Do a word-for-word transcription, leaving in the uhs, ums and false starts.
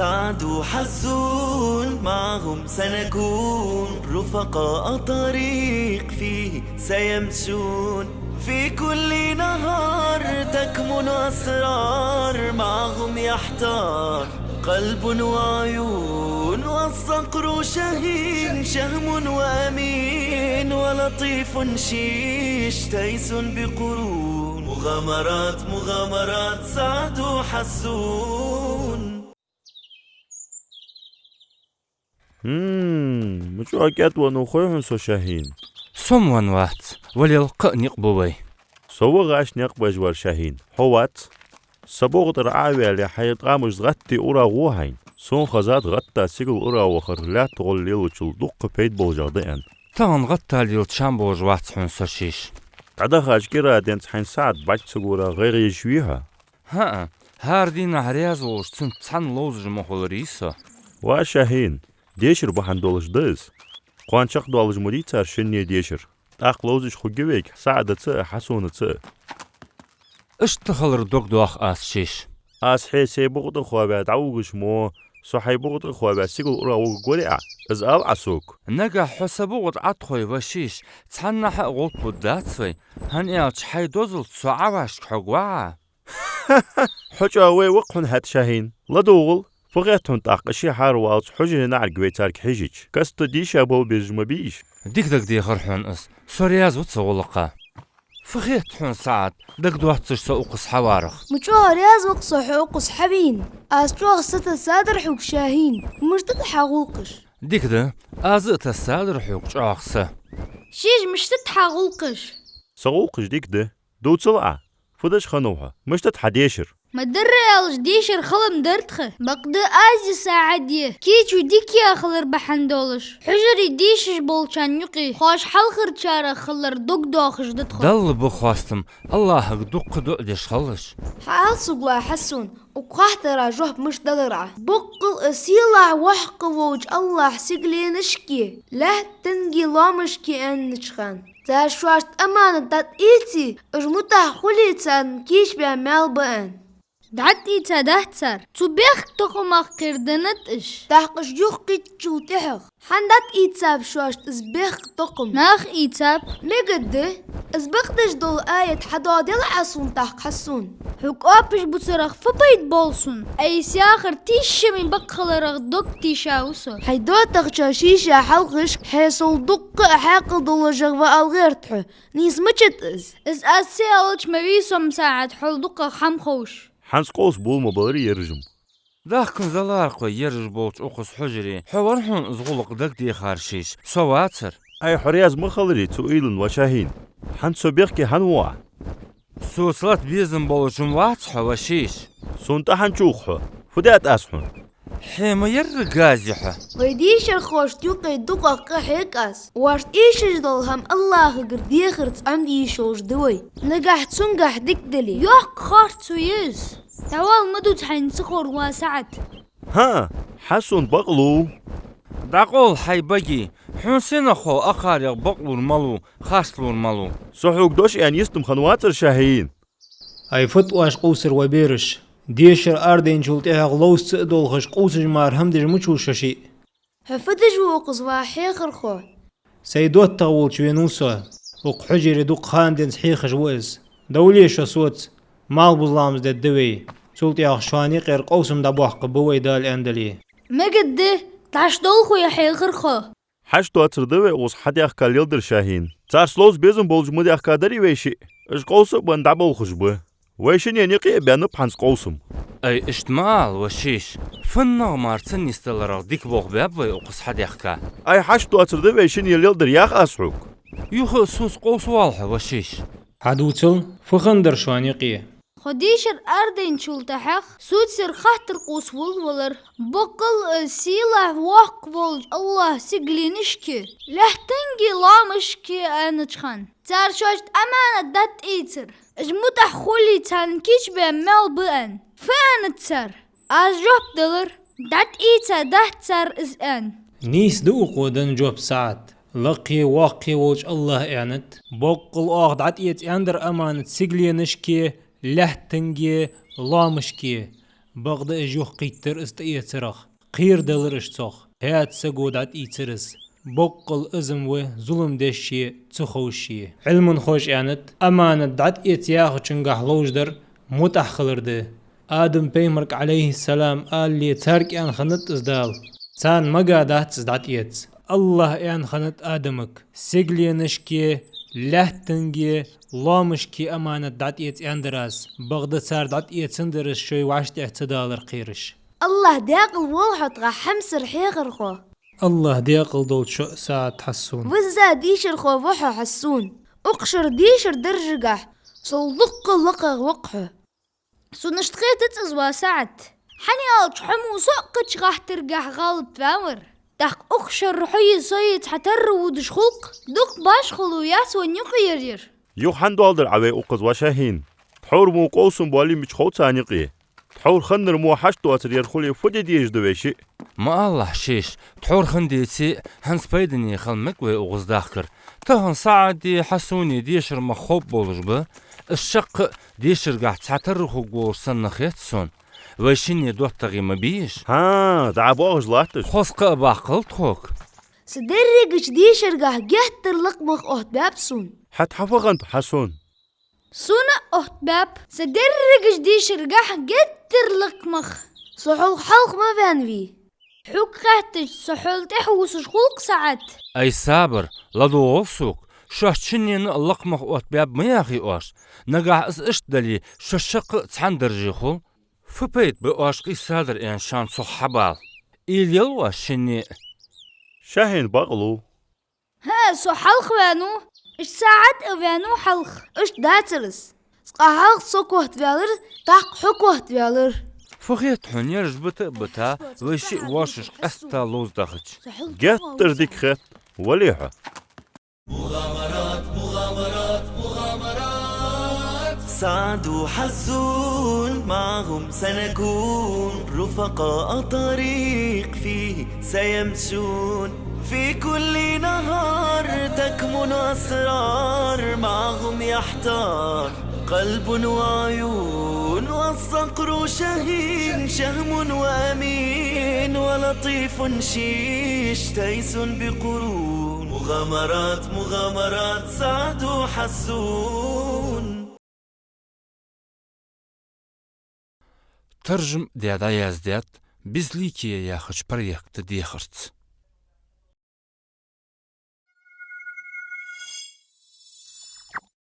سعد وحسون معهم سنكون، رفقاء طريق فيه سيمشون. في كل نهار تكمن أسرار، معهم يحتار قلب وعيون. والصقر شهين، شهم وأمين، ولطيف شيش، تيس بقرون. مغامرات، مغامرات، سعد وحسون. Хм, мича кӀаьд веннав хой хьона со, Шахьин? Со-м венна вац, вале кхы а никъ ба вай. Со ва гӀаш никъ беш вар, Шахьин, хьо вац. Са букъа тӀара Ӏо а ваьле, хьай къамашца гӀатта ура гӀо хьайна. Сона хезад, гӀатта сигала ура вахар лаьтта гӀолла лелачул дуккха пайда болаш да аьнна. Тахан гӀатта лела чам болаш вац хьона со, шиш. ДӀадахача кӀира денз хьайна сахьат бӀарг ца гора гӀайгӀа еш вий хьо? ХӀаа, хӀара дийнахьа раьза волаш цунца цхьана ловзаш ма хуларий со. Ва Шахьин, дешар бахьан долаш да из. Кхоана чакхдоалаш ма дий цар шинне дешар. ТӀаккха ловзаш хургья вайга СаӀадаца а, Хьасунаца а. Иштта хилар дог доах аз, шиш. Аз хье сай букъа тӀа хоаваь дӀавугаш мо, со хьай букъа тӀа хоаваь сигала ура вугаргварий Ӏа? Из ала Ӏа сога. Нагахь хьо са букъа тӀа Ӏотхой, ва шиш, цхьаннахьа а гӀулакх хургдац вай, хӀана аьлча хьай дозалца со Ӏовашка хьогвац Ӏа. Хьо чӀоагӀа вай ва-кх хьона хӀаьта, Шахьин. ЛадувгӀал, фу хет хьона тӀаккха, ше хьараваллалца хьужаре наӀарга вай царга хьежача? Каста дийша бовла безаш ма бий уж. Дика дагадехар хьона из. Со раьза ва цу гӀулакха. Фу хет хьона, СаӀад, дагадоаццаш со укхаза хьаварах? Ма чӀоагӀа раьза ва-кх со хьо укхаза хьавена. Аз чӀоагӀа са тессадар хьога, Шахьин. Мишта да хьа гӀулакхаш? Дика да, аз а тессадар хьога чӀоагӀа са. Шиш, мишта да хьа гӀулакхаш? Са гӀулакхаш дика да. Дувцал Ӏа, фу деш хиннав хьо? Мишта да хьа дешар? Ма дарра аьлча, дешар хала-м дар тха. Бакъда аз а, СаӀад а кийчо дика яь хилар бахьан долаш, хьужаре дешаш болчарна юкъе хьоаш хьалхарчарех хилар дог доахаш да тхо. Далла ба хоастам, АллахӀага дуккха дуӀа деш хилалаш. Хьаала сога, ва Хьасун, укх хаттара жоп мишта далар Ӏа? Боккъал а сийлахь воккха волча АллахӀа сигаленашкеи, лаьттангеи лоамашкеи аьннача хана, цар шоашта аманат дӀатӀаийце, уж мутӀахьа хуле, царна кийчбаь маьл ба аьнна. ДӀатӀаийца дац цар. Цу бехктокхам мах кхерденнад уж. ТӀаккха уж юхакхийттачул тӀехьагӀа хӀана дӀатӀаийцаб шоашта из бехктокхам? Наха ийцаб. Мегаргда, из бакъдеш дола аят хьадоаладел Ӏа сона тӀаккха, Хьасун. Хьога оапаш бувцарах фу пайда боал сона? Айса яхар тийшабе бакъ хиларах дог тийша ва со. Хьай доттагӀчоа шийша хьалхашка хьесал дуккха а хьаькъал долашагӀа ва ала гӀерт хьо. Нийса мичад из? Из аз ца аьлча ма вий со-м, СаӀад, хьол дукхагӀа хӀама ховш. ХӀанз къовса бола ма баларий ераш-м. Дахканза лархой ераш болча укхаза хьужаре. Хьо вар хьона из гӀулакх дагадехар, шиш, со вацар. Ай, хьо раьза ма хиларий цу уйлан, ва Шахьин. ХӀанз со бехке хӀана ву Ӏа? Соца лата безам болаш-м вац хьо, ва шиш. Сона тӀа хӀана чувх хьо? Фу даьд аз хьона? Хье ма ярра гази хьо. Вай дешархошта юкъе дукхагӀа къахьег аз. Оаш эшаш дола хӀама АллахӀагара дехарца Ӏомаде йиш йолаш да вай. Нагахь цунгахь дика дале, йоккха харцо я из. ДӀавала ма дувца хьайна ца ховр, ва СаӀад. ХӀаа, Хьасун, бакълув? ДӀакъовла хьай баге. Хьона сенах хов акхарех бакълур малув, харцлур малув? Со хьога дош аьнна йистам хиннавацар, Шахьин. Ай, фуд оаш къовсар, ва бераш? Дешар арадайначул тӀехьагӀа ловца а долхаш, къовсаш мара хӀама деш мичав шо шиъ? Хьо фу деш ва укхаза, ва хьехархо? Сай доттагӀа волча венав со. Укх хьужаре дукха хана денз хьехаш ва из. Довле шо соца, малхбузламаз дергда вай. Цул тӀехьагӀа шоана юкъера къовсам дӀабоаккхаргба вай, Дала аьннадале. Мегаргда, дӀаш долху я хьехархо. Хьашт доацар да вай укхаза хьадаьхка леладер, Шахьин. Царца ловца безам болаш ма даьхкадарий вай шиъ? Уж къовса а бенна дӀаболхаш ба. Вай шинне юкъе а баьннаб хӀанз къовсам. Ай, иштта ма ала, ва шиш. ФуннагӀа мара ца нисдаларах дика болх баьб вай укхаза хьадаьхка. Ай, хьашт доацар да вай шинне леладер, ях аз хьога. Юха а соца къовса воалл хьо, ва шиш. Хьадувцал, фу хиннадар шоана юкъе? Тхо дешар арадайначул тӀехьагӀа соцаяр хаттар къовсаволавелар, боккъал а сийлахь воккха волча АллахӀа сигаленашкеи, лаьттангеи лоамашкеи аьннача хана, цар шоашта аманат дӀатӀаийцар, уж мутӀахьа хуле, царна кийчбаь маьл ба аьнна. Фу аьннад цар? Аз жоп далар: дӀатӀаийца дац цар из аьнна. Нийса да укхо денна жоп, СаӀад. Лакхе, воккхе волча АллахӀа аьннад: боккъал оаха дӀатӀаэца аьннадар аманат сигаленашкеи, лаьттангеи лоамашкеи. Бакъда уж юхакхийттар из тӀаэцарах, кхерадалар уж цох, хӀаьта саго дӀатӀаийцар из, боккъал изам ва зулам дешше, ца ховше. Ӏилманхоша аьннад, аманат дӀатӀаэца яхачунгахь ловш дар мутӀахьа хилар да. Адам пайхамарга, Ӏалайхиссалам, алале, царга аьнна хиннад из Дала. Царна мегаш дац из дӀатӀаэца. АллахӀа аьнна хиннад Адамага: сигаленашкеи, лаьттангеи, лоамашкеи аманат дӀатӀаэца аьннадар аз, бакъда цар дӀатӀаэцандар из шоай вӀаштӀехьа ца далар кхераш. АллахӀ даькъала волва хьо, тха хьамсара хьехархо. АллахӀ даькъала долда шо, СаӀад Хьасун. Визза дешархо ва хьо, Хьасун. Укх шера дешара даржагахь сол дуккха лакхагӀа ва-кх хьо. Сона иштта хетац из, ва СаӀад. ХӀана аьлча хьо мо со а кхыча гӀаттаргахь гӀалатваьвар. ТӀаккха укх шера хьои сои цхьатарра водаш хул-кх, дукха башхало яц вайна юкъе ер-ер. Юха хӀана доаладир Ӏа вай укхаза, ва Шахьин? Тхьовра мо къовсам боале мича хов царна юкъе? Тхьовра хиннар мо хьашт доацар ер хуле, фу де дезаш да вай шиъ? Ма алалахь шоаш, тхьовра хинна деце а, хӀанз пайдане хила мег вай укхаза дахкар. Тахан СаӀади Хьасуни дешара мах ховргболаш ба, из шаккха а дешаргахь цхьатарра хургволаш санна хет сона. Вай шинне доттагӀий ма бий уж. ХӀаа, дӀа а боагӀаш латташ. Хоза кхаъ баккхал тхога. Са дерригача дешаргахь геттара лакха мах оттабаьб сона. ХӀаьта хьа фу хиннад, Хьасун? Сона а оттабаьб са дерригача дешаргахь геттара лакха мах. Со хьол хьалха ма ваьннавий. Хьога хаьттача, со хьол тӀехьа вусаш хул-кх, СаӀад. Ай, сабар, ладувгӀал сога, шоашта шиннена а лакха мах оттабаьб ма яхий оаш. Нагахь из иштта дале, шо шаккха а цхьана дарже хул. Фу пайда ба оаш къийсадар аьнна шоана цох хьабала? Уйла яьлва оаш шинне а? Шахьин бакълув. ХӀаа, со хьалха ваьннав, иштта СаӀад а ваьннав хьалха. Иштта дацар из. Цкъа хьалха со котваьлар, тӀаккха хьо котваьлар. Фу хет хьона, ераш бита а бита, вай шиъ воашаш къаьстта ловза дахача? Геттара дика хет, вале хьо. سعد وحسون معهم سنكون رفقاء طريق فيه سيمشون. في كل نهار تكمن أسرار معهم يحتار قلب وعيون. والصقر شهين شهم وأمين ولطيف شيش تيس بقرون. مغامرات، مغامرات سعد وحسون. Таржам даь, дӀаяздаьд «Безликие» яхача проекта дехарца.